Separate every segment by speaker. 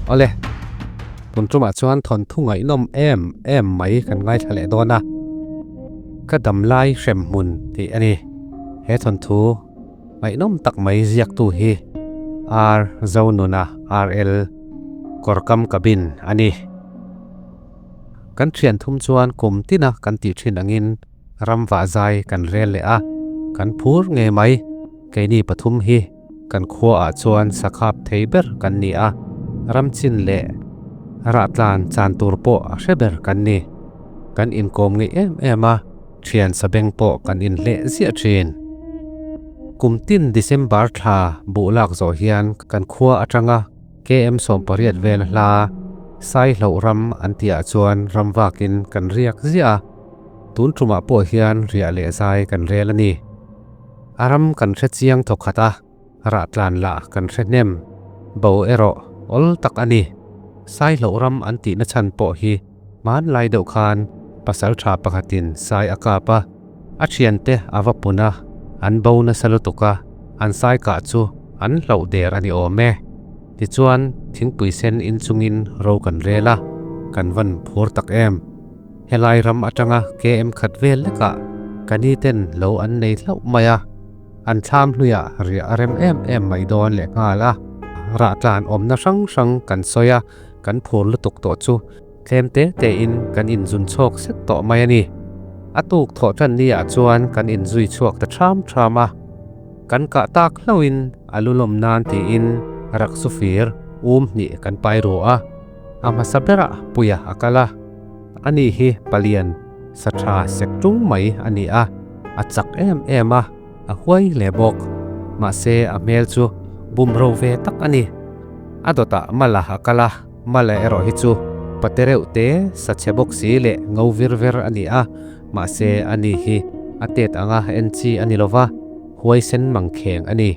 Speaker 1: Awle, tun tumah chuan thawnthu ngaihnawm em em mai kan ngaithla leh dawn a, Ka Damlai Hremhmun tih a ni. He thawnthu ngaihnawm tak mai ziaktu hi R Zonuna RL Kawrkam Cabin a ni. Kan thian thum chuan kum tina kan tih thin angin ram vah zai kan rel leh a, kan phur ngei mai. Keini pathum hi kan khuaah chuan sakhap thei ber kan ni a, ram chin leh rahtlan chan tur pawh a hre ber kan ni. Kan inkawm ngei em em a, thian sabeng pawh kan inhleh ziah thin. Kum tin December thla buh lak zawh hian kan khua atanga KM 18 vel hla Saihloh ram an tihah chuan ram vakin kan riak ziah a, tun tumah pawh hian riah leh zai kan rel a ni. A ram kan hre chiang thawkhat a, rah tlan lah kan hre hnem. Bo erawh awl tak a ni. Saihloh ram an tihna chhan pawh hi hmanlai deuh khan pasaltha pakhatin sai a kap a, a thiante a va pun a, an bo nasa lutuk a, an sai kah chu an hlauh der a ni awm e. Tichuan thingpui sen inchungin ro kan rel a, kan van phur tak em. Helai ram atanga KM khat vel lekah ka ni ten lo an nei hlauh mai a, an thlam hluiah riah a rem em em mai dawn leh nghal a. Rah tlan awmna hrang hrang kan sawi a, kan phur lutuk tawh chu tlem te tein kan inzun chhawk sek tawh mai a ni. A tuk thawh tan ni ah chuan kan inzui chhuak ta ṭham ṭham a, kan kah tak hlauhin a lu lawm nan tiin rak su fir um hnih kan pai ru a. A hmasa berah Puia a kal a, ani hi palian sa tha sek tung mai a ni a, a chak em em a, a huai hle bawk. Mahse a hmel chu bumro ve tak a ni. A dawtah Mala a kal a, Mala erawh hi chu pate reuh te sa chhe bawk si leh ngo vir ver a ni a, mahse ani hi a tet anga en chi a ni lova, huaisen mangkheng a ni.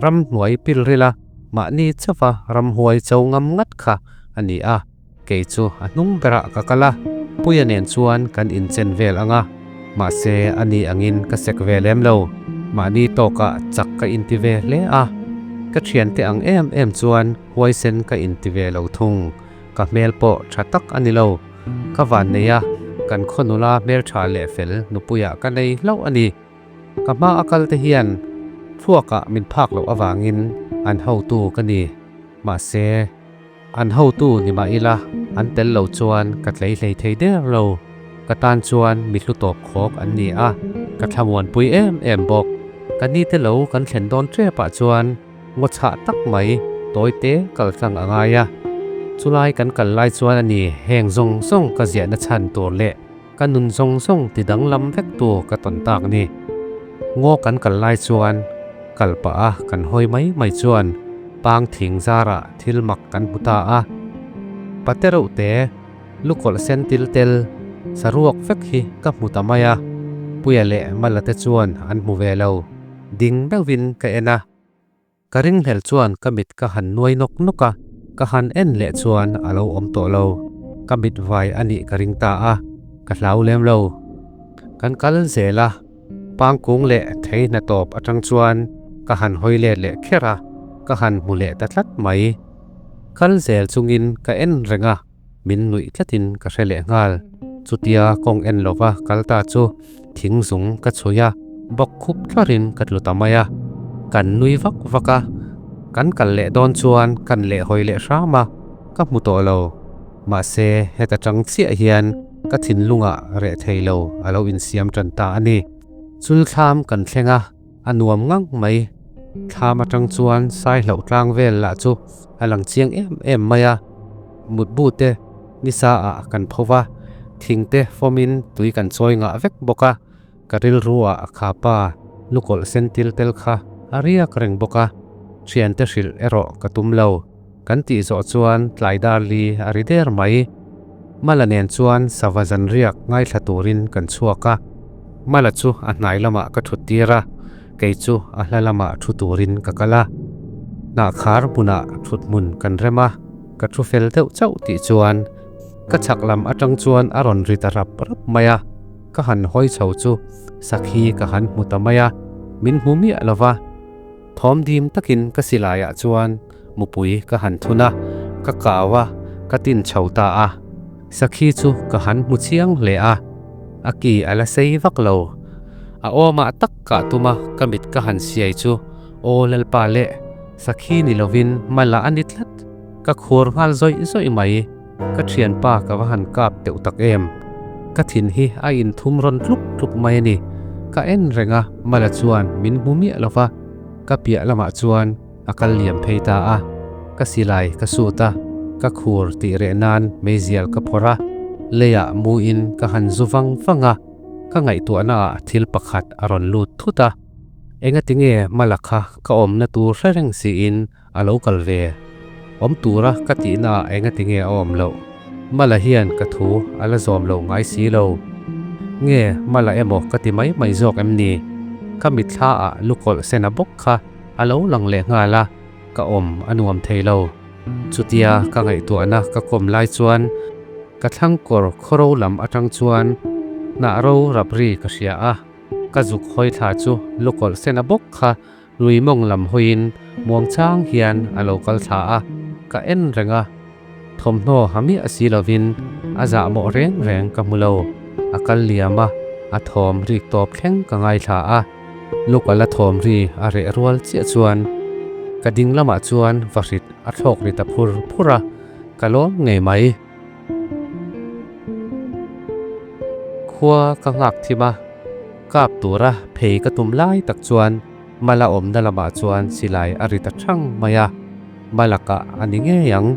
Speaker 1: Ramhnuai pilril a. Mahni chauha ramhuai cho ngam ngat kha a ni a, kei chu a hnung berah ka kal a, Puia nen chuan kan inchen vel ang a, mahse a ni angin ka sek ve lem lo, mahni tawkah chak ka inti ve hle a, ka thiante ang em em chuan huaisen ka inti ve lo thung, ka hmel pawh tha tak a ni lo, ka vannei a, kan khaw nula hmeltha leh fel nupuiah ka nei hlauh a ni. Ka hma a kal te hian thluakah min phak loh avangin an hotu ka ni. Mahse, an hotu ni mah ila an tel lo chuan ka tlei hlei thei der lo. Ka tan chuan mi hlu tawp khawk an ni a, ka thlamuanpui em em bawk. Ka ni te lo kan thlen dawn tepah chuan ngaw chhah tak mai tawi te kal tlang a ngai a. Chulai kan kal lai chuan a ni heng zawng zawng ka ziahna chhan tur leh Ka nun zawng zawng ti danglam vek tu ka tawn tak ni. Ngaw kan kal lai chuan kal pah a kan hawi mai mai chuan pang thing zarah thil mak kan hmu ta a. Pate reuh te lukawlh sen til tel saruak vek hi ka hmu ta mai a. Puia leh Mala te chuan an hmu ve lo. Ding meuhin ka en a. Ka ringhlel chuan ka mit ka han nuai nawk nawk a, ka han en leh chuan a lo awm tawh lo. Ka mit vai a nih ka ring ta a, ka hlau lem lo. Kan kal zel a, pangkung leh thei hna tawp atang chuan ka han hawi let leh kher a, ka han hmu leh ta tlat mai. Kal zel chungin ka en reng a. Min nuih tlatin ka hre leh nghal. Chutia kawng en lova kal ta chu thing zung ka chhui a, bawk khup tlarin ka tlu ta mai a. Kan nui vak vak a, kan kal leh dawn chuan kan leh hawi leh hram a, ka hmu tawh lo. Mahse heta tang chiah hian ka thinlungah reh thei lo a lo insiam tan ta a ni. Chulthlam kan thleng a. A nuam ngang mai. Thlam atang chuan Saihloh tlang vel lah chu a lang chiang em em mai a. Mutbu te nisa ah kan pho va, thing te fawmin tui kan chawi ngah vek bawk a. Ka rilru ah khapa lukawlh sen til tel kha a riak reng bawk a. Thiante hrilh erawh ka tum lo. Kan tih zawh chuan tlai dar li a ri der mai. Mala nen chuan sava zanriak ngaithla turin kan chhuak a. Mala chu a hnai lamah ka thut tir a, kei chu a hla lamah thu turin ka kal a. Hnahkhar hmunah thut hmun kan rem a, ka thu fel deuh chauh tih chuan ka chhak lam atang chuan a rawn ri ta rap rap mai a. Ka han hawi chho chu sakhi ka han hmu ta mai a, min hmu miah lo va. Thawm dim takin ka silaiah chuan mupui ka han thun a, ka Ka kau a, ka tin chho ta a. Sakhi chu ka han hmu chiang hle a, a ki a la sei vak lo. A awmah tak kah tuma ka mit ka han siai chu, Aw Lalpa leh, sakhi ni lovin mala a ni tlat. Ka khur nghal zawih zawih mai. Ka thianpa ka va han kap teuh tak em. Ka thin hi a inthum rawn tlup tlup mai a ni. Ka en reng a, mala chuan min hmu miah lo va, ka piah lamah chuan a kal liam phei ta a. Ka silai ka sut a, ka khur tih reh nan meizial ka phawrh a, leiah muin ka han zu vang vang a, ka ngaihtuahna ah thil pakhat a rawn lut thut a. Engatinge mala kha ka awmna tur hre reng siin a lo kal ve? Awm tura ka tihna ah engatinge a awm loh? Mala hian ka thu a la zawm lo ngai si lo. Nge mala emaw ka ti mai mai zawk em ni? Ka mitthla ah lukawlh sena bawk kha a lo lang leh nghal a, ka awm a nuam thei lo. Chutia ka ngaihtuahna ka kawm lai chuan ka thlangkawr khawro lam atang chuan hnah ro rap ri ka hria a, ka zuk hawi thla chu lukawlh sena bawk kha lui mawng lam hawiin muangchang hian a lo kal thla a, ka en reng a. Thawmhnaw ha miah si lovin a zahmawh reng reng ka hmu lo. A kal liam a, a thawm rik tawp thleng ka ngaithla a. Lukala thawm ri a reh rual chiah chuan ka ding lamah chuan vahrit a thlawk ri ta phur phur a, ka lawm ngei mai. Khua ka nghak thim a, kap tura phei ka tum lai tak chuan Mala awmna lamah chuan silai a ri ta thang mai a, Malakah a ni ngei ang.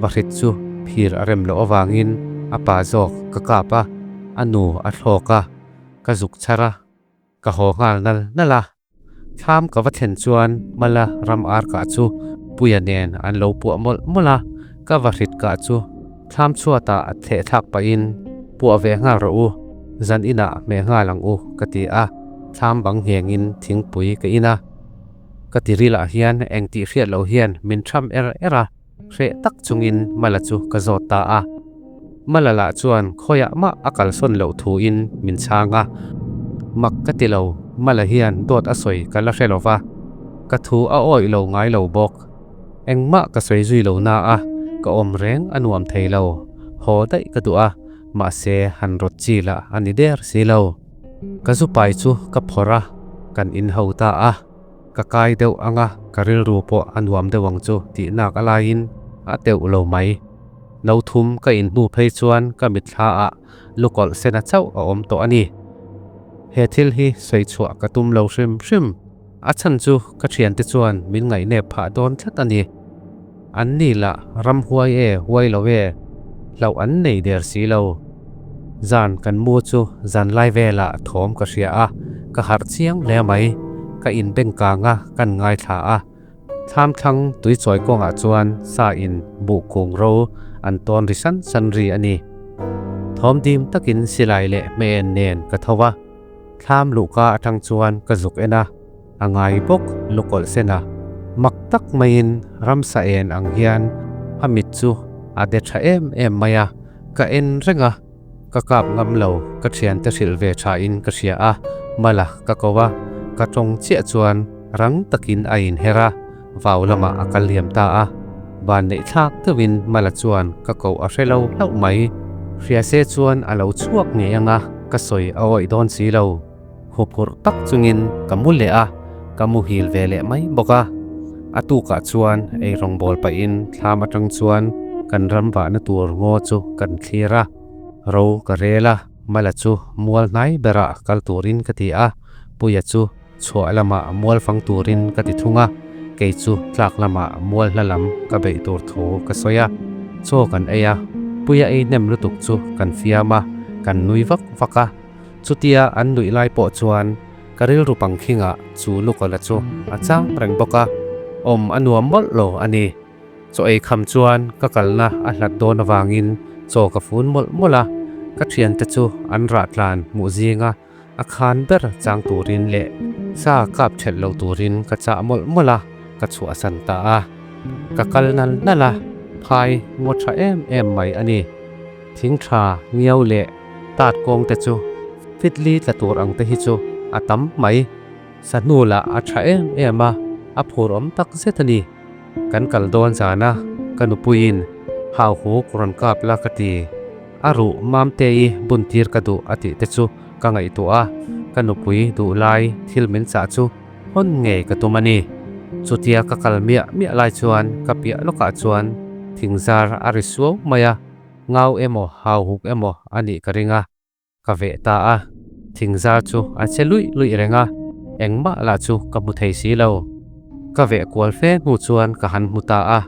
Speaker 1: Vahrit chu phir a rem loh avangin a pa zawk ka kap a, a nu a thlawk a, ka zuk chhar a, ka haw nghal nal nal a. Thlam ka va thlen chuan Mala ram ar kah chu Puia nen an lo puah mawlh mawlh a, ka vahrit kah chu thlam chhuatah a thleh thlak pahin puah ve nghal rawh u, zan inah hmeh nghal ang u ka ti a, thlam bang nghengin thingpui ka in a. Ka tirilah hian eng tih hriat loh hian min tham er er a, hreh tak chungin Mala chu ka zawt ta a. Mala lah chuan khawiah mah a kalsawn loh thuin min chhang a, mak ka ti lo, Mala hian dawt a sawi ka la hre lo va, ka thu a awih lo ngai lo bawk. Engmah ka sawi zui lo na a, ka awm reng a nuam thei lo, haw daih ka duh a, mahse han rawt chi lah a ni der si lo. Ka zu pai chu ka phawrh a, kan inho ta a. Ka kai deuh ang a, ka rilru pawh a nuam deuh ang chu tih nak a laiin a teuh lo mai. No thum ka inhnu phei chuan ka mitthla ah lukawlh sena chauh a awm tawh a ni. He thil hi sawi chhuah ka tum lo hrim hrim. A chhan chu ka thiante chuan min ngaihnep phah dawn tlat a ni. An ni lah ram huai e huai lo e, hlauh an nei der si lo. Zan kan mu chu zan lai velah thawm ka hria a, ka harh chiang hle mai. Ka inbeng kang a, kan ngaithla a. Thlam thlang tuichawi kawngah chuan sa in buh kung ro an tawn ri san san ri a ni. Thawm dim takin silai leh hmeh nen ka tho a. Thlam luhka atang chuan ka zuk en a, a ngai bawk lukawlh sen a. Mak tak maiin ramsa en ang hian a mit chu a de tha em em mai a, ka en reng a, ka kap ngam lo, ka thiante hrilh ve tha in ka hria a, mala ka ko a, ka tawng chiah chuan rang takin a inher a, vau lamah a kal liam ta a. Van neih thlak deuhin mala chuan ka koh a hre lo hlauh mai. Hria se chuan a lo chhuak ngei ang a, ka sawi a awih dawn si lo. Huphurh tak chungin ka mu leh a, ka muhil ve leh mai bawk a. A tukah chuan ei rawngbâwl pahin thlam aṭang chuan kan ram vahna tur ngaw chu kan thlir a, ro ka rel a, Mala chu mual hnai berah kal turin ka ti a, Puia chu chhuah lamah mual fang turin ka ti thung a, kei chu tlak lamah mual hla lam ka beih tur thu ka sawi a, chaw kan ei a, Puia ei hnem lutuk chu kan fiam a, kan nui vak vak a. Chutia an nuih lai pawh chuan ka rilru pangkhingah chu Lukawla chu a chang reng bawk a, awm a nuam mawlh lo a ni. Chaw ei kham chuan ka kalna a hlat dawn avangin chaw ka fun mawlh mawlh a, ka thiante chu an rah tlan hmuh zinga a khan ber chang turin leh sa kap thelh lo turin ka chah mawlh mawlh a, ka chhuahsan ta a. Ka kal nal nal a, phai ngaw tha em em mai a ni. Thing tha ngiau leh tat kawng te chu fitli tla tur ang te hi chu a tam mai. Sahnu lah a tha em em a, a phur awm tak zet a ni. Kan kal dawn zan a. ka nupuiin hauhuk rawn kap la ka ti, a ruh Mamte-i bun tir ka duh a tih te chu ka ngaihtuah a, ka nupui duh lai thil min chah chu hawn ngei ka tum a ni. Chutia ka kal miah miah lai chuan ka piah lawkah chuan thingzar a ri suau mai a, ngau emaw hauhuk emaw a nih ka ring a, ka veh ta a, thingzar chu a che luih luih reng a, engmah lah chu ka hmu thei si lo. Ka veh kual fe hnu chuan ka han hmu ta a,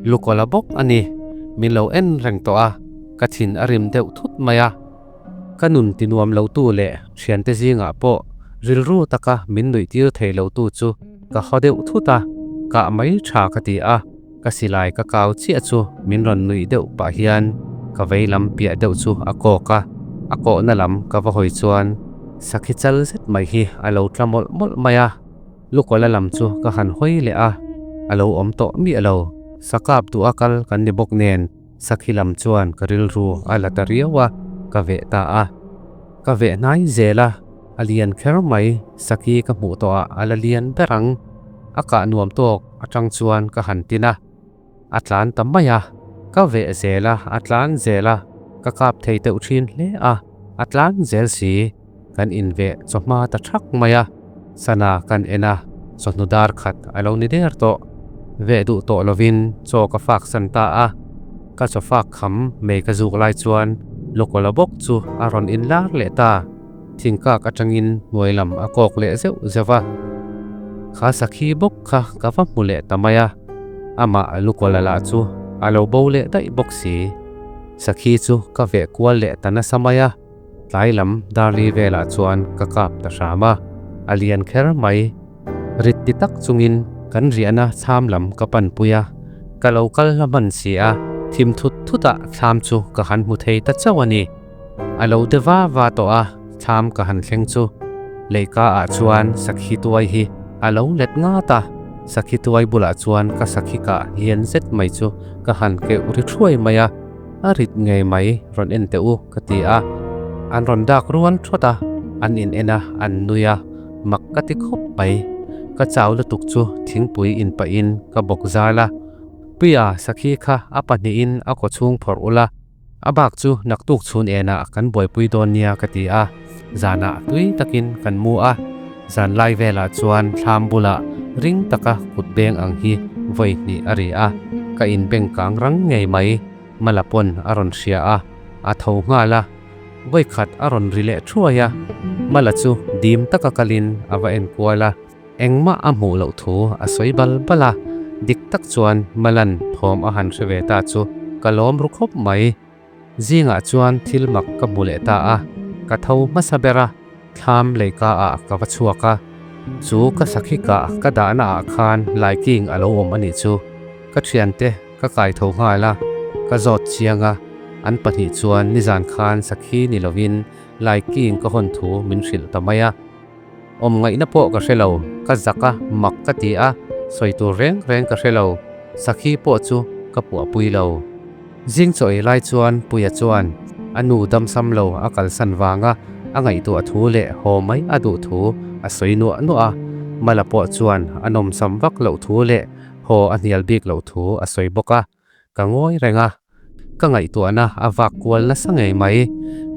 Speaker 1: lukawla bawk a ni, min lo en reng tawh a, ka thin a rim deuh thut mai a. Ka nun tinuam lotu leh thiante zingah pawh rilru taka min nuih tir thei lotu chu ka haw deuh thut a, kah mai tha ka ti a. Ka silai ka kau chiah chu min rawn nuih deuh pah hian ka vei lam piah deuh chu a kawk a, a kawhna lam ka va hawi chuan sakhi chal zet mai hi a lo tla mawlh mawlh mai a, lukawla lam chu ka han hawi leh a, a lo awm tawh miah lo. Sakap duh a kal kan ni bawk nen sakhi lam chuan ka rilru a la ta riau a, ka veh ta a. Ka veh hnai zel a, a lian kher mai, sakhi ka hmuh tawh ah a la lian ber ang. A kah nuam tawk atang chuan ka han tin a, a tlan ta mai a. Ka veh zel a, a tlan zel a, ka kap thei deuh thin hle a, a tlan zel si. Kan inveh chawhma ta thak mai a, sana kan en a, chawhnu dar khat a lo ni der tawh. Veh duh tawh lovin chaw ka fak san ta a, ka chaw fak kham mei ka zuk lai chuan Lukawla bawk chu a rawn inlar leh ta. Thingkak atangin hnuai lam a kawk leh zeuh zeuh a, kha sakhi bawk kha ka va hmu leh ta mai a, amah Lukawla lah chu a lo bo leh daih bawk si. Sakhi chu ka veh kual leh ta nasa mai a, tlai lam darli velah chuan ka kap ta hram a, a lian kher mai. Rit ti tak chungin kan riahna thlam lam ka panpui a, ka lo kal hla hman si a, thim thut thutah thlam chu ka han hmu thei ta chauh a ni. A lo de va va tawh a, thlam ka han thleng chu leika ah chuan sakhi tuai hi a lo let ngat a, sakhi tuai bulah chuan ka sakhi kah lian zet mai chu ka han keuh ri thuai mai a, a rit ngei mai rawn en teh u ka ti a, an rawn dak rual thawt a, an in en a, an nui a, mak ka ti khawp mai. Ka chau lutuk chu thingpui in pahin ka bawk zal a, Puia sakhi kha a pahnihin a kawchhung phawrh ula, A bak chu naktuk chhun enah kan buaipui dawn nia ka ti a, zanah tui takin kan mu a, zan lai velah chuan thlam bulah ring taka kut beng ang hi vawi hnih a ri a, ka inbeng kang rang ngei mai, Mala pawn a rawn hria a, a tho nghal a, vawi khat a rawn ri leh thuai a, Mala chu dim taka kalin a va enkual a. Engmah a hmuh loh thu a sawi bal bal a, dik tak chuan Malan thawm a han hre ve ta chu ka lawm ru khawp mai. Zingah chuan thil mak ka hmu leh ta a, ka tho hmasa ber a, thlam leika ah ka va chhuak a, chu ka sakhi kah ka dahna ah khan laiking a lo awm a nih chu. Ka thiante ka kai tho nghal a, ka zawt chiang a, an pahnih chuan nizan khan sakhi ni lovin laiking ka hawn thu min hrilh ta mai a. Awm ngaihna pawh ka hre lo, ka zak a, mak ka ti a, sawi tur reng reng ka hre lo, sakhi pawh chu ka puahpui lo. Zing chaw ei lai chuan Puia chuan a nu damsam lo a kalsan vanga a ngaihtuah thu leh haw mai a duh thu a sawi nuah nuah a, Mala pawh chuan a nawmsam vak loh thu leh haw a hnial bik loh thu a sawi bawk a. Ka ngawi reng a, ka ngaihtuahna a vak kual nasa ngei mai.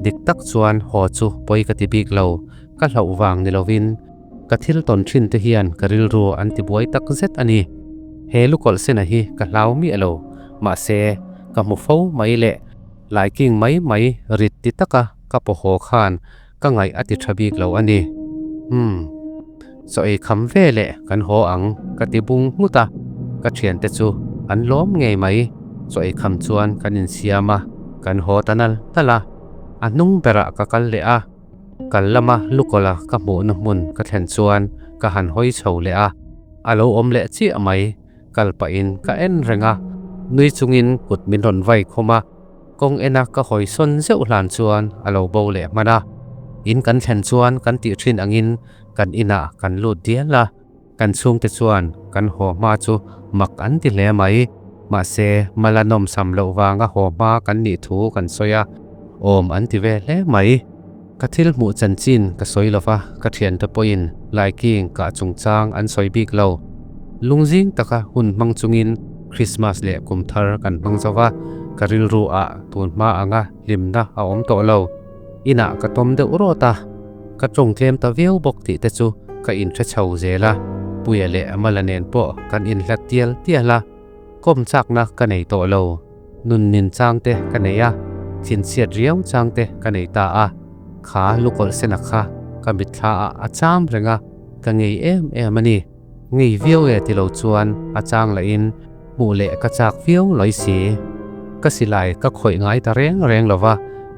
Speaker 1: Dik tak chuan haw chu pawi ka ti bik lo, ka hlauh vang ni lovin ka thil tawn thin te hian ka rilru an ti buai tak zet a ni. He lukawlh sena hi ka hlau miah lo, mahse ka hmu fo mai leh laiking mai mai rit ti taka ka paw haw khan ka ngaih a ti tha bik lo a ni. Umm. Chaw ei kham ve leh kan haw ang ka ti bung nghut a, ka thiante chu an lawm ngei mai. Chaw ei kham chuan kan insiam a, kan haw ta nal nal a. A hnung berah ka kal leh a, kal lama lukawla ka hmuhna hmun ka thlen chuan ka han hawi chho leh a, a lo awm leh chiah mai. Kal pahin ka en reng a, nui chungin kut min rawn vai khawm a. Kawng ena ka hawi sawn zeuh hlan chuan a lo bo leh hman a. In kan thlen chuan kan tih thin angin kan inah kan lut dial a. Kan chhungte chuan kan haw hma chu mak an ti hle mai. Mahse, mala nawmsam loh vanga haw hma kan nih thu kan sawi a, awm an ti ve hle mai. Ka thil hmuh chanchin ka sawi lova, ka thiante pawhin Laiking kah chungchang an sawi bik lo. Lungzing taka hun hmang chungin Krismas leh kum thar kan hmang zo va, ka rilru ah tun hma anga hlimna a awm tawh lo. Inah ka tawm deuh rawt a, ka tawng tlem ta viau bawk tih te chu ka inhre chho zel a, Puia leh Amala nen pawh kan inhlat tial tial a, kawm chakna ka nei tawh lo. Nun nin chang te ka nei a, thinchhiat riau chang te ka nei ta a, kha lukawlh sena kha ka mitthla ah a cham reng a, ka ngei em em a ni. Ngei viau e ti lo chuan a chang lahin hmuh leh ka chak viau lawi si. Ka silai ka khawih ngai ta reng reng lo va,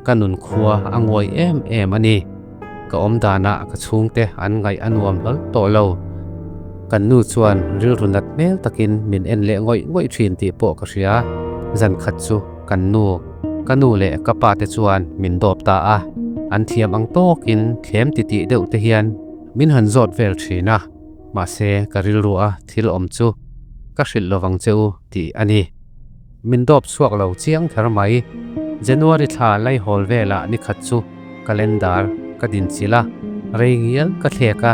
Speaker 1: ka nun khua a nguai em em a ni. Ka awm danah ka chhungte an ngaih a nuam hlawl tawh lo. Kan nu chuan rilru nat hmel takin min en leh ngawih ngawih thin tih pawh ka hria. Zan khat chu kan nu, ka nu leh ka pa te chuan min dawp ta a, an thiam ang tawkin thlem titih deuh te hian min han zawt vel thin a, mahse ka rilru a thil awm chu ka hrilh lovang che u tih a ni. Min dawp chhuak lo chiang kher mai. January thla laihawl velah ni khat chu calendar ka din chilh a, rei ngial ka thlek a,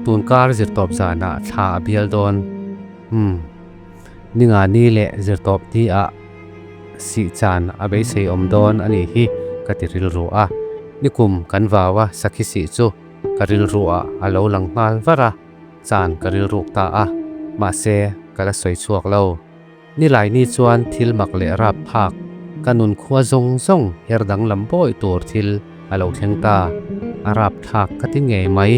Speaker 1: tun kar zirtawp zanah thla a bial dawn. Umm. Ninga ni leh zirtawp ni ah sih chan a beisei awm dawn a nih hi ka ti rilru a. Nikum kan vau a sakhi sih chu ka rilru ah a lo lang nghal var a, chan ka rilruk ta a, mahse ka la sawi chhuak lo. Nilaini chuan thil mak leh rap phak, ka nun khua zawng zawng her danglam bawi tur thil a lo thleng ta. A rap thlak ka ti ngei mai.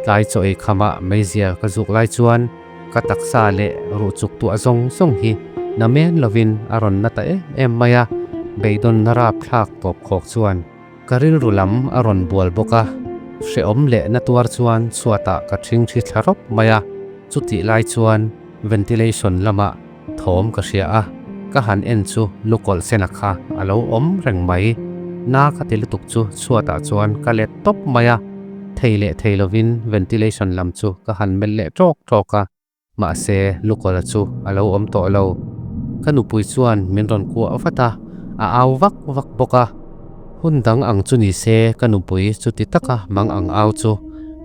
Speaker 1: Tlai chaw ei khamah meizial ka zuk lai chuan ka taksa leh ruh chuk tuah zawng zawng hi na men lovin a rawn na ta em em mai a, beidawnna rap thlak tawp khawk chuan ka rilru lam a rawn bual bawk a. Hrehawm leh na tuar chuan chhuatah ka ṭhingṭhi thla rawp mai a, chutih lai chuan Ventilation lamah thawm ka hria a, ka han en chu lukawlh sena kha a lo awm reng mai. Na ka ti lutuk chu chhuatah chuan ka let tawp mai a, thei leh thei lovin ventilation lam chu ka han melh leh tawk tawk a, mahse lukawlha chu a lo awm tawh lo. Ka nupui chuan min rawn kuah vat a, a au vak vak bawk a. Hun dang ang chu ni se ka nupui chuti taka mang ang au chu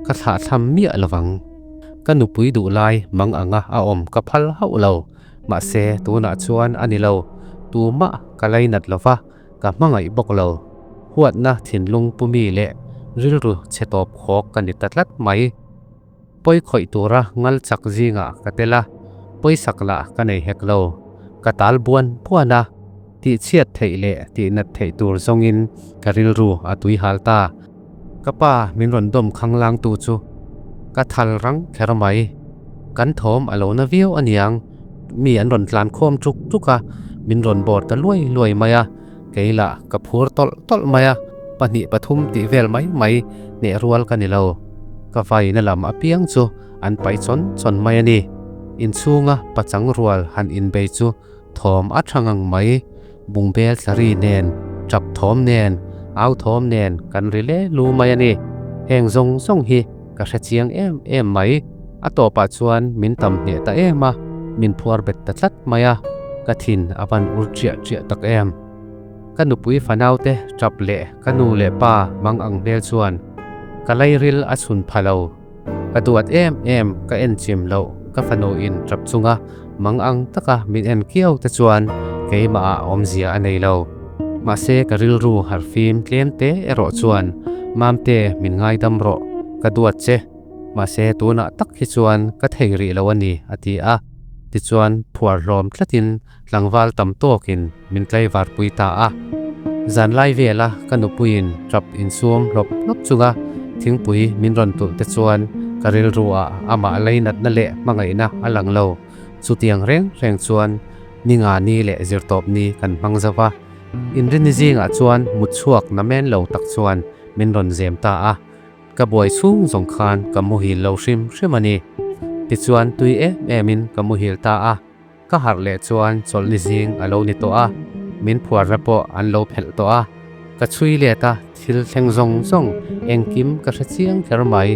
Speaker 1: ka thlahthlam miah lovang. Ka nupui duh lai mang anga a awm ka phal hauh lo, mahse tunah chuan a ni lo, tumah ka lainat lo va, ka hmangaih bawk lo. Huatna thinlung pu mi leh rilru chhe tawp khawk ka ni ta tlat mai. Pawi khawih tura ngal chak zingah ka tel a, pawisak lah ka nei hek lo. Ka tal buan buan a, tihchhiat theih leh tihnat theih tur zawngin ka rilru a tuihal ta. Ka pa min rawn dawm khanglang tu chu ka thal rang kher mai. Kan thawm a lo na viau aniang, mi an rawn tlan khawm tuk tuk a, min rawn bawr ta luai luai mai a, kei lah ka phur tawlh tawlh mai a, pahnih pathum tih vel mai mai hneh rual ka ni lo. Ka vaina lam apiang chu an paih chawn chawn mai a ni. Inchhunga pachang rual han inbei chu thawm a tha ngang mai. Bungbel tlari nen, tap thawm nen, au thawm nen kan ri le lu mai a ni. Heng zawng zawng hi ka hre chiang em em mai. A tawpah chuan min tam hneh ta em a, min phuar bet ta tlat mai a, ka thin a van ur chiah chiah tak em. Ka nupui fanaute tap leh ka nu leh pa mang ang hmel chuan ka lairil a chhun pha lo. Ka duat em em ka en chim loh ka fanu in tap chunga mang ang taka min en kiau te chuan keimah ah awmzia a nei lo. Mahse ka rilru harhfim tlem te erawh chuan Mamte min ngaidam rawh ka duat che mahse tunah tak hi chuan ka thei rih lo a ni a ti a. Tichuan phuar hlawm tlatin tlangval tam tawkin min tlaivar pui ta a. Zanlai vela ka nupuiin tap insum hlawp hlawp chunga thingpui min rawn tulh te chuan ka rilru ah amah leinatna leh hmangaihna a lang lo. Chutiang reng reng chuan ninga ni leh zirtawp ni kan hmang zo va. Inrini zingah chuan mutchhuak namen lo tak chuan min rawn zem ta a. Ka buai chhung zawng khan ka muhil lo hrim hrim a ni. Tichuan tui em emin ka muhil ta a. Ka harh leh chuan chawlhni zing a lo ni tawh a, min phuarna pawh an lo phelh tawh a. Ka chhui let a, thil thleng zawng zawng engkim ka hre chiang kher mai.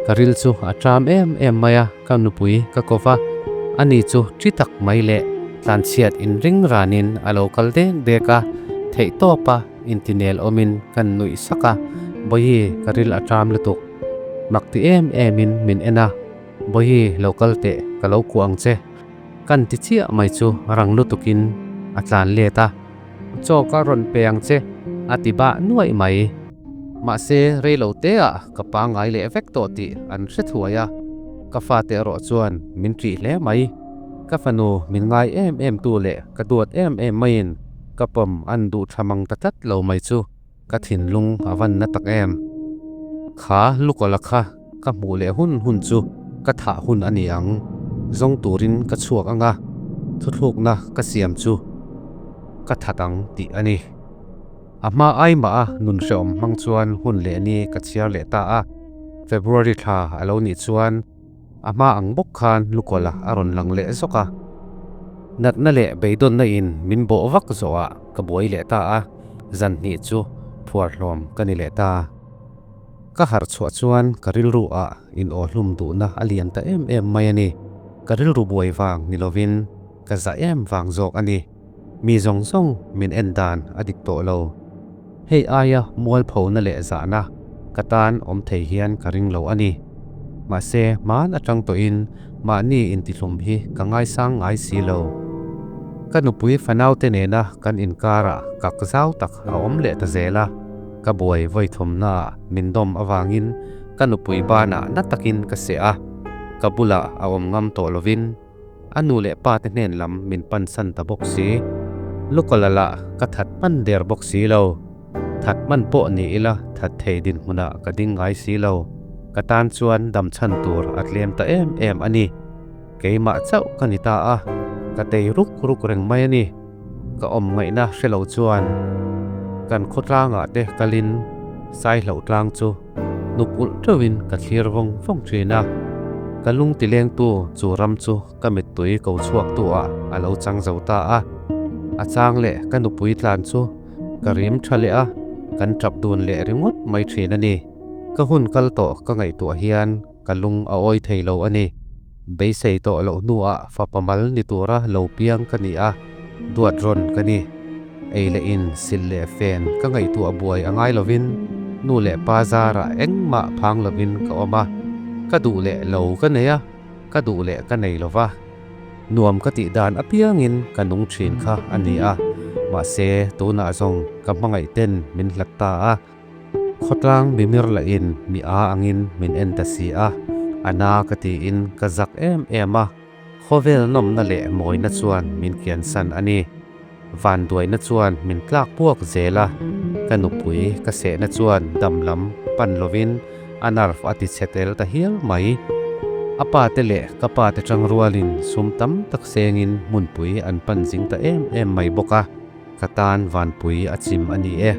Speaker 1: Ka ril chu a ṭam em em mai a, ka nupui ka ko va. Ani chu ṭi tak mai leh tlanchhiat inring ranin a lo kal dek dek a, theihtawpa intinel awmin kan nuih sak a, Bawihi ka ril a ṭam lutuk. Mak ti em emin min en a, Bawihi lo kal teh, ka lo kuah ang che. Kan ti chiah mai chu rang lutukin a tlan let a. Chaw ka rawn pe ang che a ti bah nuaih mai. Mahse rei lo te ah ka pangngai leh vek tawh tih an hre thuai a, ka fate erawh chuan min ṭih hle mai. Ka fanu min ngai em em tu leh ka duat em em maiin ka pawm an duh tha mang ta tlat lo mai chu ka thinlung a van na tak em. Kha lukawlh a kha ka hmuh leh hun hun chu ka thah hun a ni ang. Zawng turin ka chhuak ang a, thuthlukna ka siam chu ka that ang tih a ni. A hma ai mah a nun hrehawm hmang chuan hun leh ni ka chhiar leh ta a. February thla a lo nih chuan a hma ang bawk khan lukawlh a rawn lang leh zawk a. Natna leh beidawnna in min bawh vak zawhah ka buai leh ta a, zan hnih chu phuar hlawm ka ni leh ta. Ka harh chhuah chuan ka rilru ah in aw hlum duhna a lian ta em em mai a ni. Ka rilru buai vang ni lovin ka za em vang zawk a ni. Mi zawng zawng min en dan a dik tawh lo. Hei aia mualphona leh zahna ka tan awm thei hian ka ring lo a ni. Mahse hman atang tawhin mahni intihlum hi ka ngaisang ngai si lo. Ka nupui fanaute nena kan inkarah kak zau tak a awm leh ta zel a, ka buai vawithawmnaah min dawm avangin ka nupui banah na takin ka seh a, ka bulah a awm ngam tawh lovin A nu leh pa te hnen lam min pansan ta bawk si. Lukola lah ka that hman der bawk si lo. That hman pawh ni ila that thei dinhmunah ka ding ngai si lo. Ka tan chuan dam chhan tur a tlem ta em em a ni. Keimah chauh ka ni ta a, ka tei ruk ruk reng mai a ni. Ka awm ngaihna hre lo chuan kan khawtlangah te kalin Saihlauh tlang chu Hnuk ulh teuhin ka thlir vawng vawng thin a, ka lung tilengtu chu ram chu ka mittui ko chhuaktu ah a lo chang zo ta a. A chang leh ka nupui tlan chu ka rim tha leh a, kan tap dun leh ringawt mai thin a ni. Ka hun kal tawh ka ngaihtuah hian ka lung a awi thei lo a ni. Beisei tawh loh hnuah fapa mal ni tura lo piang ka ni a, duat rawn ka ni. Ei leh in, sil leh fen ka ngaihtuah buai a ngai lovin nu leh pa zarah engmah phang lovin ka awm a, ka duh leh lo ka nei a, ka duh leh ka nei lo va. Nuam ka tih dan apiangin ka nung thin kha a ni a, mahse tunah zawng ka hmangaih ten min hlat ta a. Khawtlang mimir lahin mi a angin min en ta si a, a na ka tiin ka zak em em a, khawvel nawmna leh mawina chuan min kiansan a ni. Vanduaina chuan min tlak puak zel a, ka nupui ka sehna chuan dam lam pan lovin a nerve a ti chhe tel ta hial mai. A pa te leh ka pa te tang rualin sum tam tak sengin hmunpui an pan zing ta em em mai bawk a. Ka tan vanpui a chim a ni e.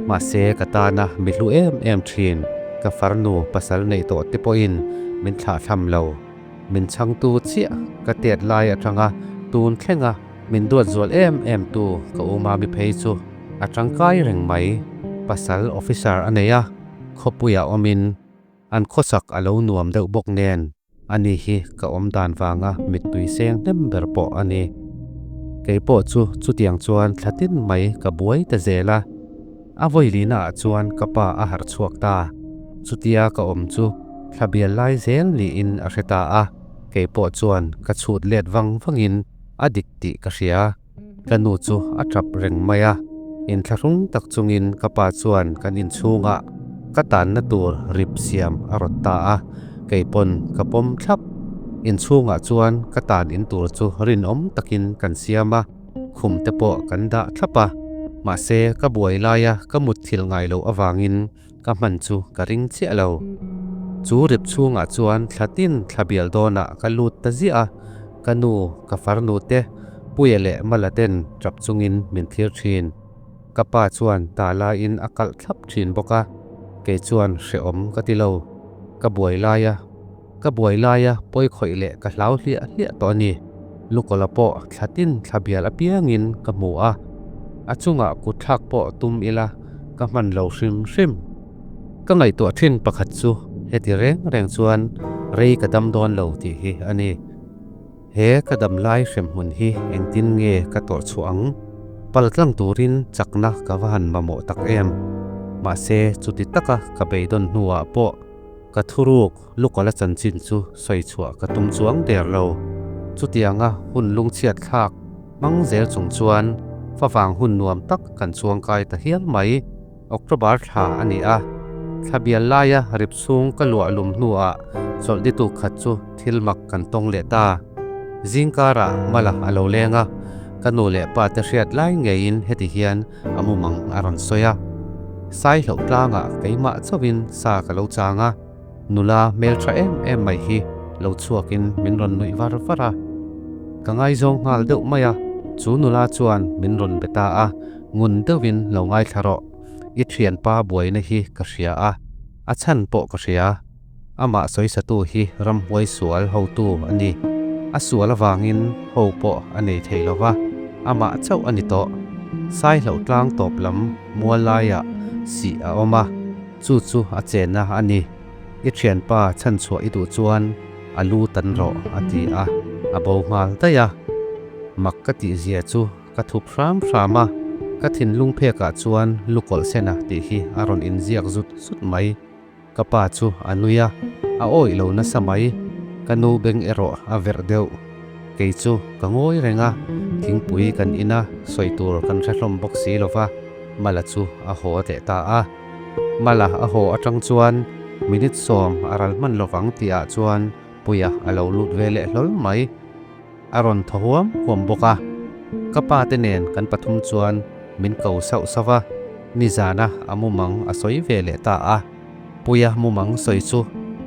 Speaker 1: Mahse ka tana mi hlu em em thin, ka farnu pasal neih tawh te pawhin min thlahthlam lo. Min chhangtu chiah ka tet lai atanga tun thlenga min duat zual em em tu ka u Mami phei chu a tangkai reng mai. Pasal officer a nei a, khawpuiah awmin an khawsak a lo nuam deuh bawk nen. Ani hi ka awm dan vanga mittui seng hnem ber pawh a ni. Kei pawh chu chutiang chuan thla tin mai ka buai ta zel a. A vawilina ah chuan ka pa a harh chhuak ta. Chutia ka awm chu thla bial lai zel niin a hre ta a. Kei pawh chuan ka chhut let vang vangin a dik tih ka hria. Ka nu chu a tap reng mai a, inthlahrung tak chungin ka pa chuan kan inchhungah ka tanna tur rip siam a rawt ta a, kei pawn ka pawm thlap. Inchhungah chuan ka tan in tur chu rinawm takin kan siam a, khum te pawh kan dah thlap a, mahse ka buai laia ka mutthilh ngai loh avangin Ka hman chu ka ring chiah lo. Chu rip chhungah chuan thla tin thla bial dawnah ka lut ta ziah a, ka nu, ka farnu te, Puia leh Mala ten tap chungin min thlir thin. Ka pa chuan ta laiin a kalh thlap thin bawk a, kei chuan hrehawm ka ti lo. Ka buai laia ka buai laia pawi khawih leh ka hlau hliah hliah tawh a ni. Lukawla pawh thla tin thla bial apiangin ka hmu a, a chungah kut thlak pawh tum ila ka hman lo hrim hrim. Ka ngaihtuah thin pakhat chu heti reng reng chuan rei ka dam dawn lo tih hi a ni. He ka dam lai hremhmun hi engtin nge ka tawrh chhuah ang? Paltlang turin chakna ka va han mamawh tak em? Mahse chuti taka ka beidawn hnuah pawh ka thuruk Lukawla chanchin chu sawi chhuah ka tum chuang der lo. Chutianga hun lungchhiat thlak hmang zel chung chuan favang hun nuam tak kan chuangkai ta hial mai. October thla a ni a, thla bial laia rip chhung ka luah lum hnuah chawlh ditu khat chu thil mak kan tawng leh ta. Zingkarah Mala a lo leng a, ka nu leh pa te hriat lai ngeiin heti hian a mumang a rawn sawi a. Saihlauh tlangah keimah chauhin sa ka lo chang a, nula hmeltha em em mai hi lo chhuakin min rawn nuih var var a. Ka ngaizawng nghal deuh mai a, chu nula chuan min rawn be ta a, ngun deuhin lo ngaithla rawh, i thianpa buaina hi ka hria a, a chhan pawh ka hria. Amah sawisatu hi ramhuai sual hotu a ni. A sual avangin ho pawh a nei thei lo va, amah chauh a ni tawh. Saihlauh tlang tawp lam mual laiah sih a awm a, chu chu a chenna a ni. I thianpa chhanchhuah i duh chuan a lu tan rawh a ti a, a bo nghal daih a. Mak ka tihzia chu ka thup hram hram a, ka thinlung phekah chuan lukawlh sena tih hi a rawn inziak zut zut mai. Ka pa chu a nui a, a awih lo nasa mai. Ka nu beng erawh a verh deuh. Kei chu ka ngawi reng a, thingpui kan in a, sawi tur kan hre hlawm bawk si lo va, Mala chu a haw teh ta a. Mala a haw atang chuan minute sawm a ral hman lovang tihah chuan Puia a lo lut ve leh hlawl mai. A rawn thaw huam huam bawk a. Ka pa te nen kan pathum chuan min ko sauh sauh a, nizana a mumang a sawi ve leh ta a. Puia mumang sawi chu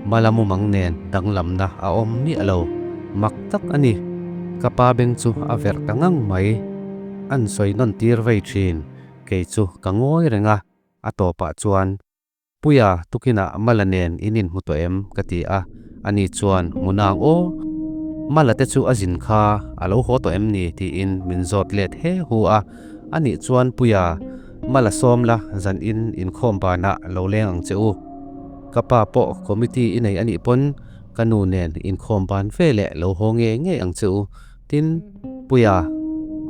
Speaker 1: Mala mumang nen danglamna a awm miah lo. Mak tak a ni. Ka pa beng chu a verh ta ngang mai. An sawi nawn tir vei thin. Kei chu ka ngawi reng a, a tawpah chuan Puia, tukinah Mala nen in inhmu tawh em? ka ti a, ani chuan, Hmu nang aw, Mala te chu a zin kha a lo haw tawh em ni? tiin min zawt let he hu a, ani chuan, Puia, Mala sawm la, zan in inkhawm banah lo leng ang che u. Ka pa pawh committee i nei a nih pawn ka nu nen inkhawm ban ve leh lo haw ngei ngei ang che u. Tin, Puia,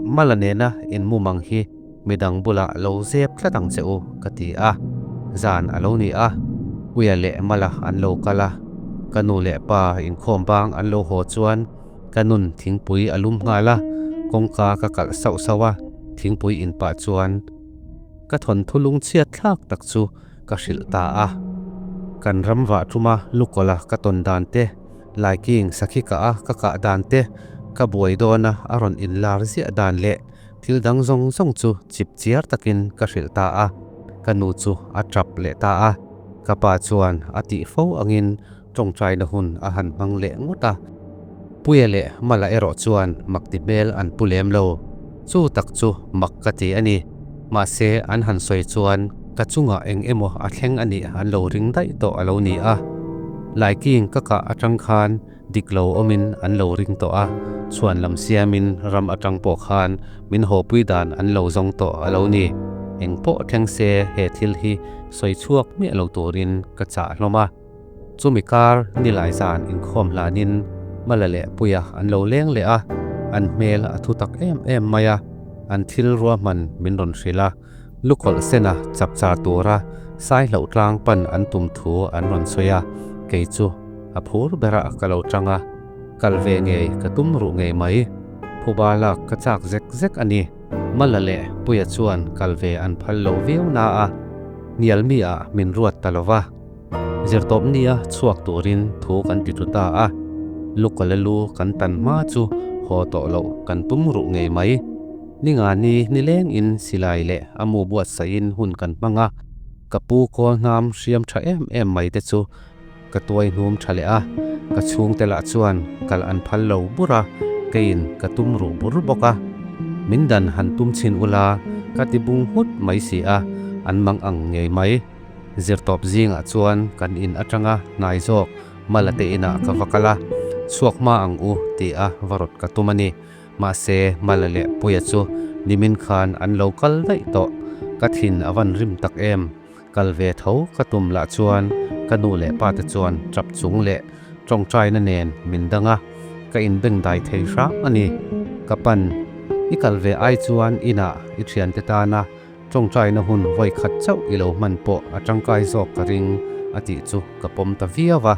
Speaker 1: Mala nena inmumang hi Midang bulah lo zep tlat ang che u, ka ti a. Zan a lo ni a, Puia leh Mala an lo kal a. Ka nu leh pa inkhawm bang an lo haw chuan ka nun thingpui a lum nghal a, kawngka ka kalh sauh sauh a, thingpui in pah chuan ka thawnthu lungchhiat thlak tak chu ka hrilh ta a. Kan ram vah tuma lukawlh a ka tawn dan te, Laiking sakhi kah a ka kah dan te, ka buai dawn a a rawn inlar ziah dan leh Thil dang zawng zawng chu chip chiar takin ka hrilh ta a, ka nu chu a tap leh ta a, ka pa chuan a tih fo angin tawngtaina hun a han hmang leh ngawt a. Puia leh Mala erawh chuan mak ti hmel an pu lem lo, chu tak chu mak ka ti a ni. Mahse an han sawi chuan ka chungah eng emaw a thleng a nih an lo ring daih tawh a lo ni a. Laiking ka kah atang khan Dik lo awmin an lo ring tawh a, chhuan lam siamin ram atang pawh khan min hawpui dan an lo zawng tawh a lo ni. Eng pawh thleng se he thil hi sawi chhuak miah lo turin ka chah hlawm a. Chumi kar nilai zan inkhawm hlanin Mala leh Puia an lo leng leh a, an hmel a thu tak em em mai a, an thil ruahman min rawn hrilh a, lukawlh sena chapchar tura Saihlauh tlang pan an tum thu an rawn sawi a, kei chu a phur berah ka lo tang a, kal ve ngei ka tum ruh ngei mai. Phuba lak ka chak zek zek a ni. Mala leh Puia chuan kal ve an phal lo viau na a, hnial mi ah min ruat ta lo va. Zirtawp nia chhuak turin thu kan ti tlu ta a, lukawlh a lu kan tan hma chu haw tawh loh kan tum ruh ngei mai. Ninga ni nileng in silai leh a mu buatsaih in hun kan hmang a, ka pu kawl hnam hriam tha em em mai te chu ka tuai hnum tha leh a, ka chhungte lah chuan kal an phal lo bur a, keiin ka tum ruh bur bawk a. Min dan han tum chhin ula ka ti bung nghut mai si a, an mang ang ngei mai. Zirtawp zingah chuan kan in atanga hnai zawk Mala te inah ka va kal a, chhuak hma ang u ti a va rawt ka tum a ni. Mahse Mala leh Puia chu nimin khan an lo kal daih tawh, ka thin a van rim tak em. Kal ve tho ka tum lah chuan ka nu leh pa te chuan tap chung leh tawngtaina nen min dang a, ka inbengdai thei hrang a ni. Ka pan, i kal ve ai chuan inah i thiante tana tawngtaina hun vawi khat chauh i lo hman pawh a tangkai zawk ka ring a tih chu ka pawm ta viau a.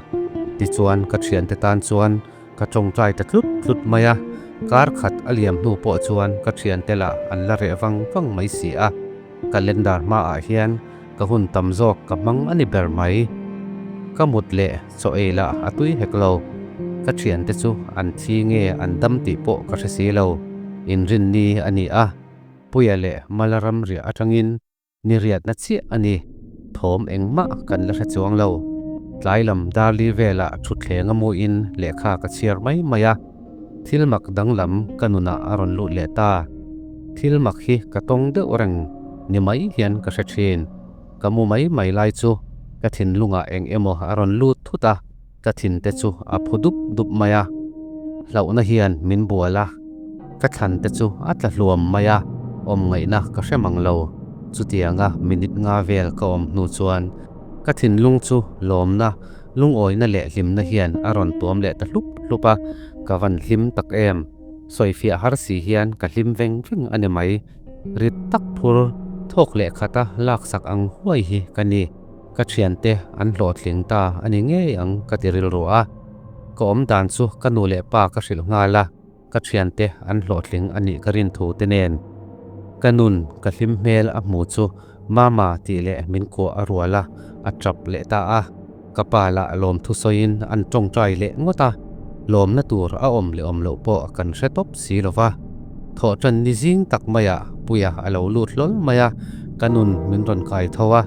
Speaker 1: Tichuan ka thiante tan chuan. Ka tawngtai ta tlut tlut mai a, kar khat a liam hnu pawh chuan ka thiante lah an la reh vang vang mai si a, calendar hmaah hian ka hun tam zawk ka hmang a ni ber mai. Ka mut leh chaw ei lah a tui hek lo. Ka thiante chu an thi nge an dam tih pawh ka hre si lo. Inrinni a ni a, Puia leh Mala ramriah atangin Ni riatna chiah a ni. Thawm engmah kan la hre chuang lo. Tlai lam darli velah thutthleng a muin lehkha ka chhiar mai mai a. Thil mak danglam ka nunah a rawn lut leh ta. Thil mak hi ka tawng deuh reng ni mai hian ka hre thin. Ka mu mai mai lai chu ka thinlungah eng emaw a rawn lut thut a, ka thin te chu a phu dup dup mai a. Hlauhna hian min bual a, ka thlan te chu a tla hluam mai a, awm ngaihna ka hre mang lo. Chutianga minute nga vel ka awm hnu chuan ka thinlung chu lawmna, lungawina leh hlimna hian a rawn tuam leh ta hlup hlup a, ka van hlim tak em. Sawifiah har si hian ka hlim veng veng a ni mai. Rit tak phur thawk leh khata laksak ang huai hi ka ni. Ka thiante an hlawhtling ta a ni ngei ang ka ti rilru a. Ka awm dan chu ka nu leh pa ka hrilh nghal a, ka thiante an hlawhtling a nih ka rin thu te nen. Ka nun ka hlim hmel a hmu chu Mama tih leh min kuah a rual a, a tap leh ta a. Ka pa lah lawmthu sawiin an tawngtai leh ngawt a, lawmna tur a awm leh awm loh pawh kan hre tawp si lo va. Thawhtan ni zing tak maiah Puia a lo lut hlawl mai a, ka nun min rawn kai tho a.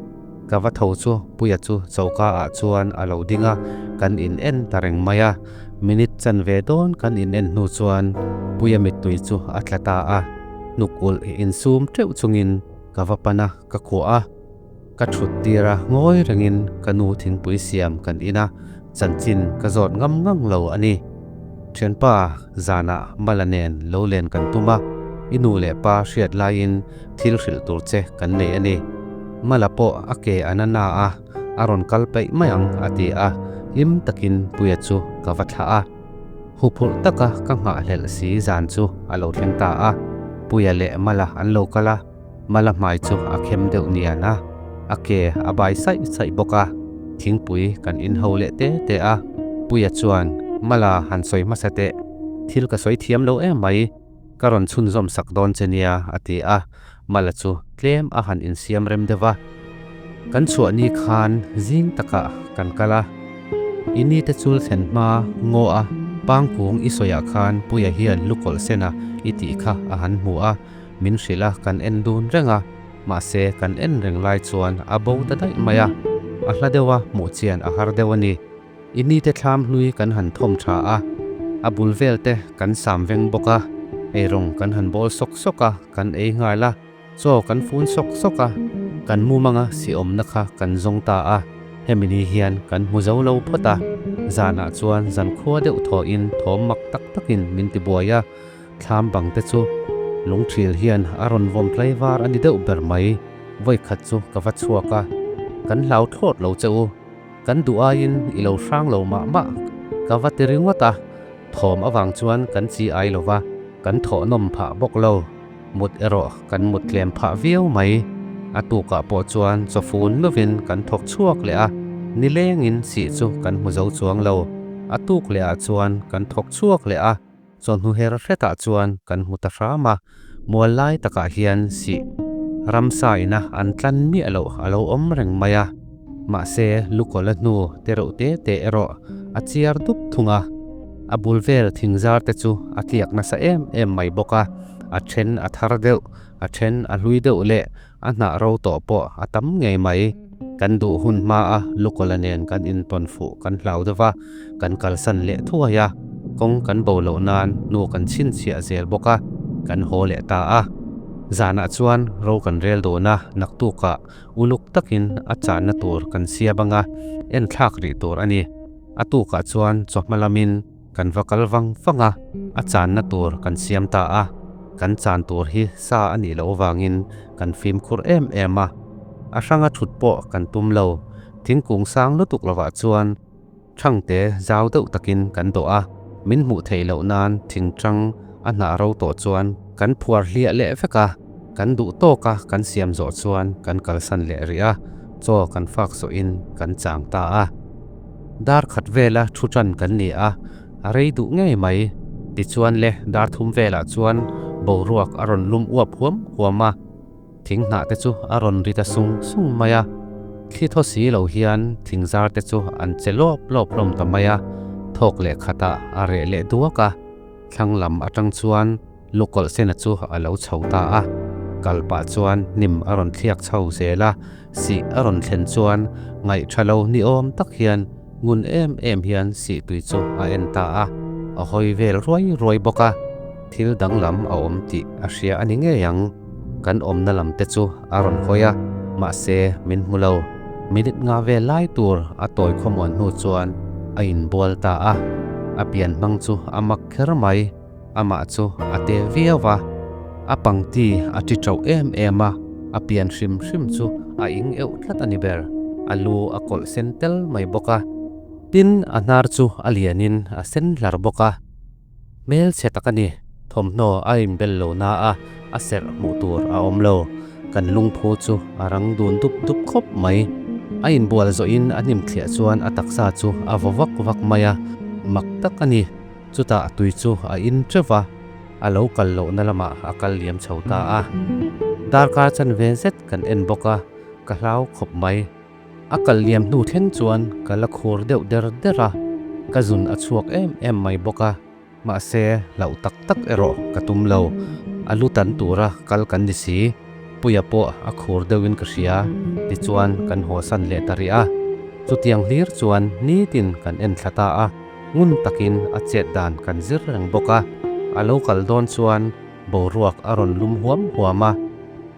Speaker 1: Ka va tho chu Puia chu choka ah chuan a lo ding a, kan in en ta reng mai a. Minute chanve dawn kan in en hnu chuan Puia mittui chu a tla ta a, hnuk ulh insum teuh chungin ka va pan a, ka kuah a. Ka thut tir a, ngawi rengin ka nu thingpui siam kan in a, chanchin ka zawt ngam ngang lo a ni. Thianpa, zanah Mala nen lo len kan tum a, i nu leh pa hriat laiin thil hrilh tur che kan nei a ni. Mala pawh a ke a na na a, a rawn kal peih mai ang a ti a, hlim takin Puia chu ka va thlah a. Huphurh taka ka nghahhlelh si zan chu a lo thleng ta a, Puia leh Mala an lo kal a, Mala hmai chu a khem deuh nian a, a ke a bai saih saih bawk a, thingpui kan inho leh te te a, Puia chuan Mala han sawi hmasa teh, thil ka sawi thiam lo em mai, ka rawn chhunzawm sak dawn che nia a ti a, Mala chu tlem a han insiam rem deuh va. Kan chhuah ni khan zing takah kan kal a, i ni te chul thlen hma ngaw a pangkung i sawiah khan Puia hian lukawlh sena i tih kha a han hmu a, min hrilh a kan en dun reng a, mahse kan en reng lai chuan a bo ta daih mai a, a hla deuh a hmuh chian a har deuh a ni. I ni te thlam hlui kan han thawm tha a, a bul vel te kan sam veng bawk a, eirawng kan han bawl sawk sawk a, kan ei nghal a, chaw kan fun sawk sawk a, kan mumanga siawmna kha kan zawng ta a, hemi ni hian kan hmu zo lo phawt a, zanah chuan zankhua deuh thawhin thawm mak tak takin min ti buai a, Thlam bang te chu lungthil hian a rawn vawm tlai var a ni deuh ber mai. Vawikhat chu ka va chhuak a, kan hlau thlawt lo che u. Kan duh aiin i lo hrang lo mah mah ka va ti ringawt a. Thawm avang chuan kan chi ai lo va, kan thawh nawm phah bawk lo. Mut erawh kan mut tlem phah viau mai. A tukah pawh chuan chawfun lovin kan thawk chhuak leh a, nilengin sih chu kan hmu zo chuang lo. A tuk leh ah chuan kan thawk chhuak leh a. Chawhnu her hretah chuan kan hmu ta hram a, mual lai takah hian sih ramsa ina an tlan miah loh a lo awm reng mai a. Mahse, lukawla hnu te reuh te te erawh a chiar dup thung a, a bul vel thingzar te chu a tliak nasa em em mai bawk a, a then a thar deuh, a then a hlui deuh leh a hnah ro tawh pawh a tam ngei mai. Kan duh hun hmaa lukawla nen kan intawn fuh kan hlau deuh va, kan kalsan leh thuai a, kawng kan bo loh nan hnu kan chhinchhiah zel bawk a, kan haw leh ta a. Zanah chuan ro kan rel dawn a, naktukah uluk takin a channa tur kan siam anga en thlak rih tur a ni. A tukah chuan chawhma lamin Kan va kal vang vang a, a channa tur kan siam ta a, kan chan tur hi sa a nih loh vangin kan fimkhur em em a, a hranga thut pawh kan tum lo, thingkung sang lutuk lovah chuan thangte zau deuh takin kan dawh a, min hmuh theih loh nan thingtang a hnah ro tawh chuan kan phuar hliah leh vek a, kan duh tawk a kan siam zawh chuan kan kalsan leh rih a, chaw kan fak zawhin kan chang ta a. Dar khat vela thu tan kan ni a, A rei duh ngei mai. Tichuan le dar thum velah chuan boruak a rawn lum uap huam huam a, thing hnah te chu a rawn ri ta sung sung mai a. Thli thaw si lo hian thing zar te chu an che lawp lawp hlawm ta mai a, thawk leh khatah a reh leh duak a. Thlang lam atang chuan lukawlh sena chu a lo chho ta a, kal pah chuan hnim a rawn thliak chho zel a, sih a rawn thlen chuan ngaih tha lo ni awm tak hian ngun em em hian sih tui chu a en ta a, a hawi vel ruai ruai bawk a, thil danglam a awm tih a hria a ni ngei ang. Kan awmna lam te chu a rawn hawi a, mahse min hmu lo. Minute nga vel lai tur a tawi khawmuan hnu chuan a inbual ta a, a pian hmang chu a mak kher mai. Amah chu a te viau va, a pangti a ti tauh em em a, a pian hrim hrim chu a ing euh tlat a ni ber. A lu a kawlh sen tel mai bawk a, tin a hnar chu a lianin a sen hlar bawk a. Hmelchhe tak a ni, thawmhnaw a inbel lo na a, a serh hmuh tur a awm lo. Kan lungphu chu a rang dun dup dup khawp mai. A inbual zawhin a hnim thliah chuan a taksa chu a vaw vak vak mai a, mak tak a ni. Chutah tui chu a in teuh va, a lo kal lohna lamah a kal liam chho ta a. Darkar chanve zet kan en bawk a, ka hlau khawp mai. A kal liam hnu thleng chuan ka la khur deuh der der a, ka zun a chhuak em em mai bawk a, mahse hlauh tak tak erawh ka tum lo. A lu tan tura kal kan ni si, Puia pawh a khur deuhin ka hria, tichuan kan hawsan leh ta rih a. Chutiang hlir chuan nitin kan en thla ta a, ngun takin a chet dan kan zir reng bawk a. A lo kal dawn chuan boruak a rawn lum huam huam a,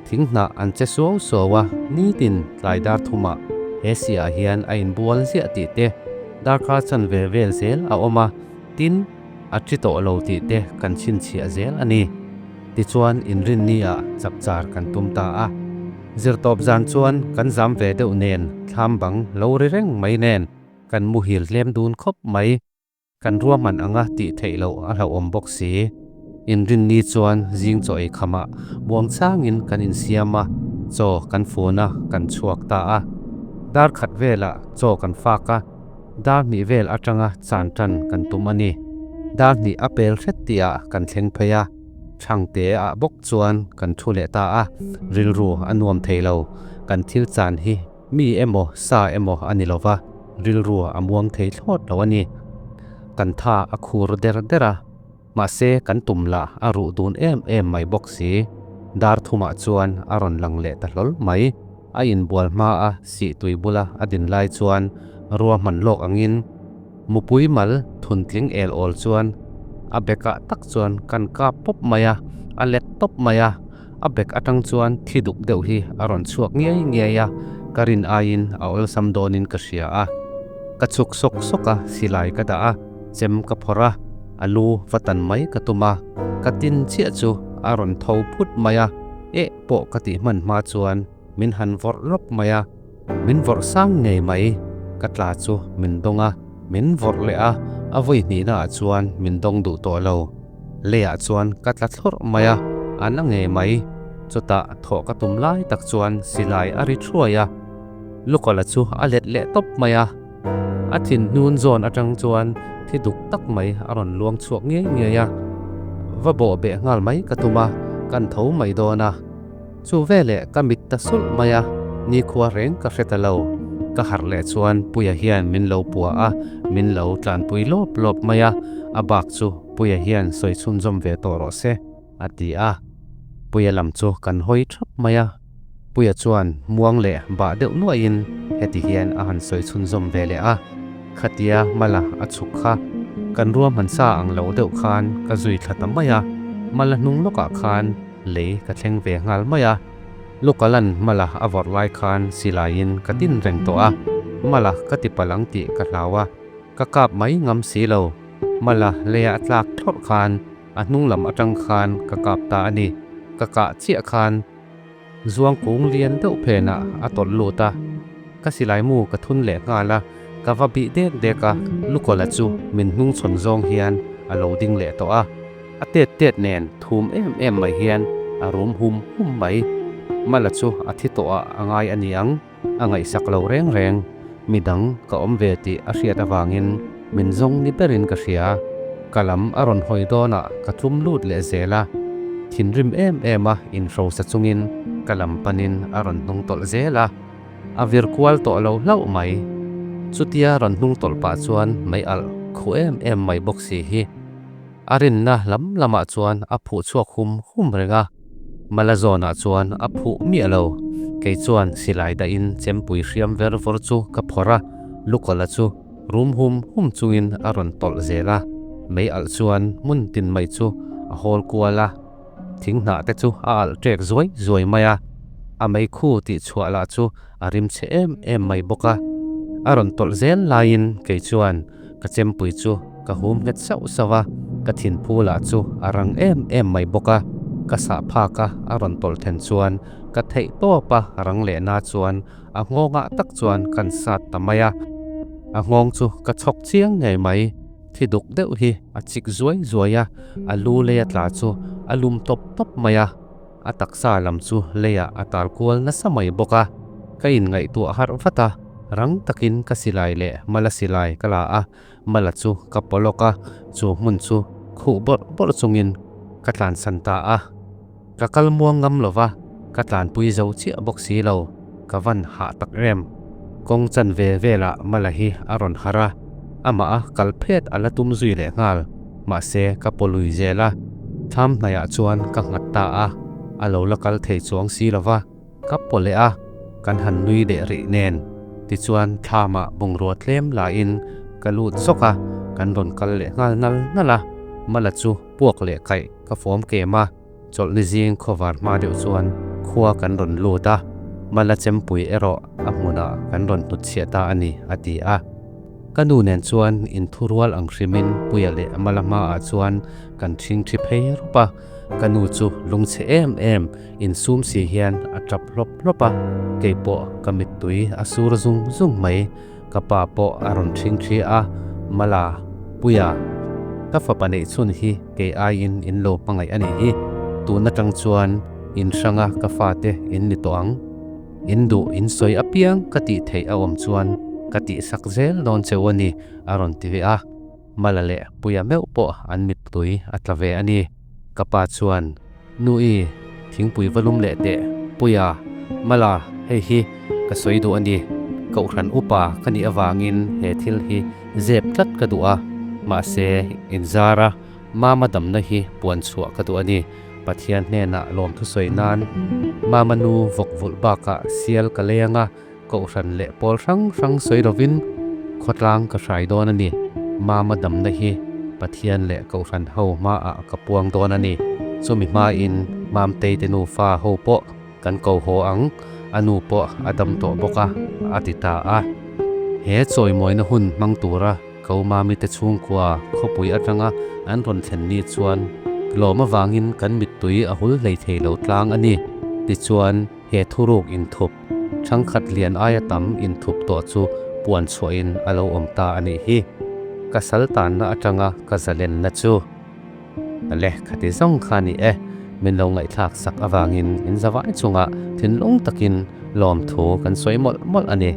Speaker 1: thing hnah an che suau suau a, nitin tlai dar thumah he siah hian a inbual ziah tih te, darkar chanve vel zel a awm a, tin a thi tawh lo tih te kan chhinchhiah zel a ni. Tichuan inrinni ah chapchar kan tum ta a, zirtawp zan chuan kan zam ve deuh nen thlam bang lo ri reng mai nen kan muhil tlem dun khawp mai. Kan ruahman anga tih theih loh a hlauhawm bawk si. Inrinni chuan zing chaw ei khamah buang changin kan insiam a, chaw kan fun a, kan chhuak ta a. Dar khat velah chaw kan fak a, dar hnih vel atanga chan tan kan tum a ni. Dar hnih a pel hret tihah kan thleng phei a, Thangte ah bawk chuan kan thu leh ta a, rilru a nuam thei lo. Kan thil chan hi Mi emaw sa emaw a ni lova, rilru a muang thei thlawt lo a ni. Kan tha a khur der der a, mahse kan tum lah a ruh dun em em mai bawk si. Dar thumah chuan a rawn lang leh ta hlawl mai. A inbual hma a sih tui bula a din lai chuan ruahman lawk angin mupui mal thuntling el awl chuan a bekah tak chuan kan kap pawp mai a, a let tawp mai a. A bag atang chuan thi duk deuh hi a rawn chhuak ngiai ngiai a, ka rin aiin a awlsam dawnin ka hria a. Ka chhuk sawk sawk a, silai ka dah a, chem ka phawrh a, a lu va tan mai ka tum a, ka tin chiah chu a rawn tho phut mai a, eh pawh ka tih hman hma chuan min han vawrh lawp mai a, min vawrh sang ngei mai, ka tla chu min dawng a, min vawrh leh a, a vawi hnihna ah chuan min dawng duh tawh lo. Leiah chuan ka tla thlawrh mai a, a na ngei mai. Chutah thawh ka tum lai tak chuan silai a ri thuai a, Lukawla chu a let leh tawp mai a. A thin hnun zawn atang chuan thi duk tak mai a rawn luang chhuak ngei ngei a, va bawh beh nghal mai ka tum a, kan tho mai dawn a. Chu veleh ka mit ta sulh mai a, nikhua reng ka hre ta lo. Ka harh leh chuan Puia hian min lo pua a, min lo tlanpui lawp lawp mai a, a bak chu Puia hian sawi chhunzawm ve tawh rawh se, a ti a. Puia lam chu kan hawi thap mai a, Puia chuan muang leh bah deuh nuaihin heti hian a han sawi chhunzawm ve leh a, Khatia mala a chhuk kha kan ruahman sa ang lo deuh khan ka zui thla ta mai a, mala hnung lawkah khan Lei ka thleng ve nghal mai a, Lukalan mala a vawrh lai khan silaiin ka tin reng tawh a, mala ka ti palh ang tih ka hlau a, ka kap mai ngam si lo. Mala leia a tlak thlawrh khan a hnung lam atang khan ka kap ta a ni. Ka kah chiah khan zuang kung lian deuh phenah a tawlh lut a, ka silai mu ka thun leh nghal a, ka va bih dek dek a, Lukawla chu min hnung chhawn zawng hian a lo ding leh tawh a. A tet tet nen thum em em mai hian a rum hum hum mai. Mala chu a thi tawh ah a ngai a ni ang, a ngaihsak lo reng reng. Midang ka awm ve tih a hriat avangin min zawng ni berin ka hria. Ka lam a rawn hawi dawnah ka tlum lut leh zel a, thinrim em em a inhrosa chungin ka lam panin a rawn hnung tawlh zel a, a vir kual tawh lo hlauh mai. Chutia rawn hnung tawlh pah chuan mei alh khu em em mai bawk si hi a rinna lam lamah chuan a phuh chhuak hum hum reng a, mala zawnah chuan a phuh miah lo. Kei chuan silai dahin chempui hriam ver vawr chu ka phawrh a, lukawlh-a chu Rum hum hum chungin a rawn tawlh zel a, mei alh chuan hmun tin mai chu a hawl kual a, thing hnah te chu a alh ṭek zuai zuai mai a, a mei khu tih chhuah lah chu a rim chhe em em mai bawk a. A rawn tawlh zel laiin kei chuan ka chempui chu ka hum nghet sauh sauh a, ka thinphu lah chu a rang em em mai bawk a, ka sah phak a a rawn tawlh then chuan ka theih tawp a rang lehna chuan A nghawngah tak chuan kan sat ta mai a, a nghawng chu ka chhawk chiang ngei mai. Thi duk deuh hi a chik zuai zuai a, a lu leia tla chu a lum tawp tawp mai a, a taksa lam chu leiah a tal kual nasa mai bawk a. Ka inngaihtuah harh vat a, rang takin ka silai leh mala silai ka la a, mala chu ka pawlawk a, chu hmun chu khuh bawrh bawrh chungin ka tlansan ta a. Ka kal muang ngam lo va, ka tlanpui zo chiah bawk si lo, ka van hah tak em. Kawng chan ve velah Mala hi a rawn harh a, amah a kal phet a la tum zui leh nghal, mahse ka paw lui zel a, thlam hnaiah chuan ka nghat ta a, a lo la kal thei chuang si lo va, ka paw leh a, kan han nui leh rih nen. Tichuan thlamah bungrua tlem lahin ka lut zawk a, kan rawn kal leh nghal nal nal a, Mala chu puak leh kaih ka fawm kem a. Chawlhni zing khawvar hma deuh chuan khua kan rawn lut a, Mala chempui erawh a hmunah kan rawn hnutchhiah ta a ni, a ti a. Ka nu nen chuan inthurual ang hrimin Puia leh Mala hmaah chuan kan ṭhingṭhi phei rawp a, ka nu chu lungchhe em em insum si hian a ṭap hlawp hlawp a, kei pawh ka mittui a sur zung zung mai. Ka pa pawh a rawn ṭhingṭhi a, Mala, Puia, ka fapa neih chhun hi kei aiin in lo hmangaih a nih hi, tun aṭang chuan in hranga ka fate in ni tawh ang. In duh in sawi apiang ka tih theih a awm chuan ka tihsak zel dawn cheu a ni, a rawn ti ve a. Mala leh Puia meuh pawh an mittui a tla ve a ni. Ka pa chuan, Nu-i, thingpui va lum leh teh. Puia, Mala, hei hi ka sawi duh a ni. Kohhran upa ka nih avangin he thil hi zep tlat ka duh a. Mahse, inzara Mama damna hi puan chhuah ka duh a ni. Pathian hnenah lawmthu sawi nan Mama nu vawk vulh bakah sial ka lei anga Kohhran leh pawl hrang hrang sawi lovin khawtlang ka hrai dawn a ni. Mama damna hi Pathian leh Kohhran ho hmaah ka puang dawn a ni. Chumi hmain Mamtei te nufa ho pawh kan ko haw ang, a nu pawh a dam tawh bawk a, a ti ta a. He chawimawina hun hmang tura ko Mami te chhungkua khawpui atanga an rawn thlen ni chuan lawm avangin kan mittui a hul hlei thei lo tlang a ni. Tichuan. He thuruk inthup, thangkhat lian aia tam inthup tawh chu puan chhuahin a lo awm ta a nih hi. Ka sal tanna atanga ka zalenna chu. Le, khati zawng kha ni e, min lo ngaihthlak sak avangin in zavai chungah thinlung takin lawmthu kan sawi mawlh mawlh a ni.